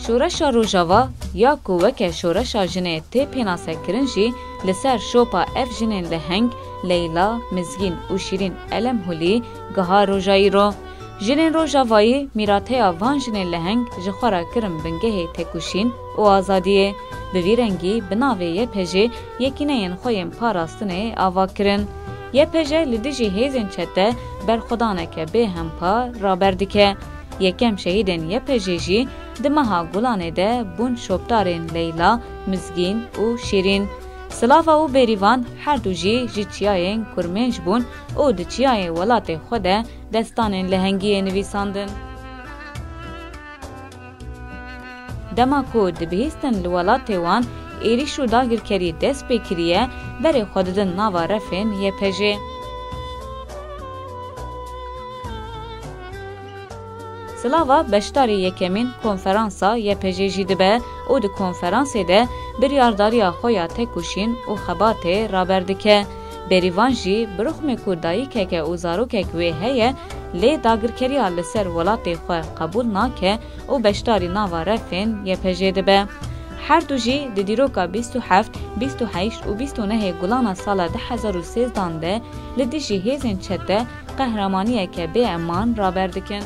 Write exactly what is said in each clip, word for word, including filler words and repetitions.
Şoreşa Rojava ya ku weke şoreşa jinê tê pênasekirin jî li ser şopa ev jinên leheng Leyla, Mizgîn û Şîrîn Elemhulî giha roja îro. Jinên Rojavayî mîrateya van jinên leheng ji xwe re kirin bingehê têkoşîn û azadiyê. Bi vî rengî bi navê Y P J yekîneyên xwe yên parastinê ava kirin. Y P J li dijî hêzên çete berxwedaneke bêhempa raber dike. Yekem şehîdên Y P J jî di meha Gulanê de bûn şopdarên Leyla, Mizgîn û Şîrîn. Silava û Bêrîvan her du jî ji çiyayên Kurmênc bûn û di çiyayê welatê xwe de destanên lehengiyê nivîsandin. Dema ku dibihîstin li welatê wan êrîş û dagirkerî dest pê kiriye, berê xwe didin nava refên Y P J. Silava beşdarî yekemîn konferansa Y P J jî dibe û di konferansê de biryardariya xwe ya têkoşîn û xebatê raber dike. Bêrîvan jî bi rixmê ku dayikeke û zarokek wê heye, lê dagirkeriya li ser welatê xwe qebûl nake û beşdarî nava refên Y P J dibe. Her du jî di dîroka bîst û heft, bîst û heşt û bîst û nehê Gulana sala du hezar û sêzdan de li dijî hêzên çete qehremaniyeke bêeman raber dikin.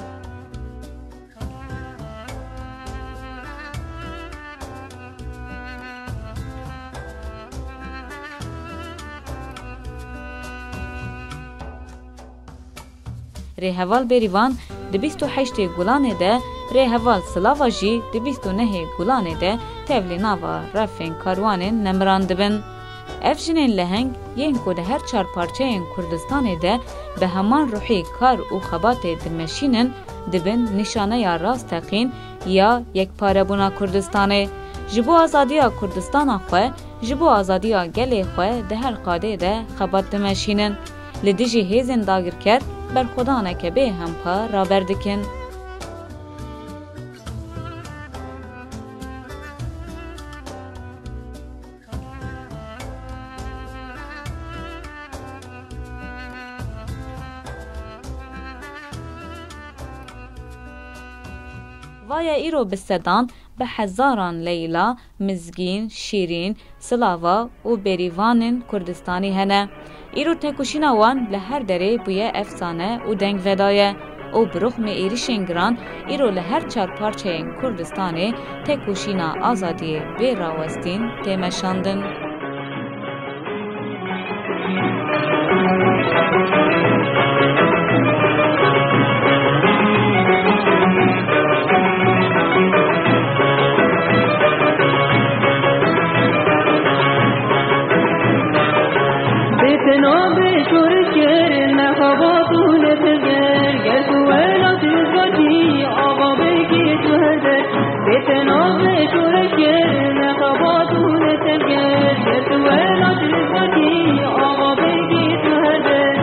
Rêheval Bêrîvan di bîst û heştê Gulanê de, rêheval Silava jî di bîst û nehê Gulanê de tevlî nava refên karwanên nemiran dibin. Ev jinên leheng yên ku di her çar parçeyên Kurdistanê de bi heman ruhî kar û xebatê dimeşînin, dibin nîşaneya rasteqîn ya yekparebûna Kurdistanê. Ji bo azadiya Kurdistana xwe, ji bo azadiya gelê xwe di her qadê de xebat dimeşînin. Li dijî hêzên dagirker berxwedaneke bêhempa raber dikin. Vaye îro bi sedan, bi hezaran Leyla, Mizgîn, Şîrîn, Silava û Bêrîvanên Kurdistanî hene. Îro têkoşîna wan li her derê bûye efsane û deng vedaye û bi rixmê êrişên giran îro li her çar parçeyên Kurdistanê têkoşîna azadiyê bê rawestîn tê meşandin. Bê te navê şoreşger, ne xebat û ne tevger, ger tu welat rizgakî, ava bikî tu her der. Bê te navê şoreşger, ne xebat û ne tevger, ger tu welat rizgakî, ava bikî tu her der.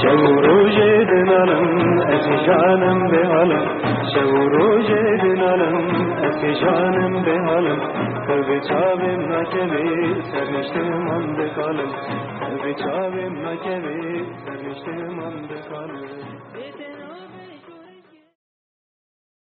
Şev û rojê dinalim, ez hîjanim bêhalim. Şev û rojê dinalim, ez hîjanim bêhalim. Qelbê çavêm nakevî, ser niştiman dikalim. Qelbê çavêm nakevî, ser niştiman dikalim.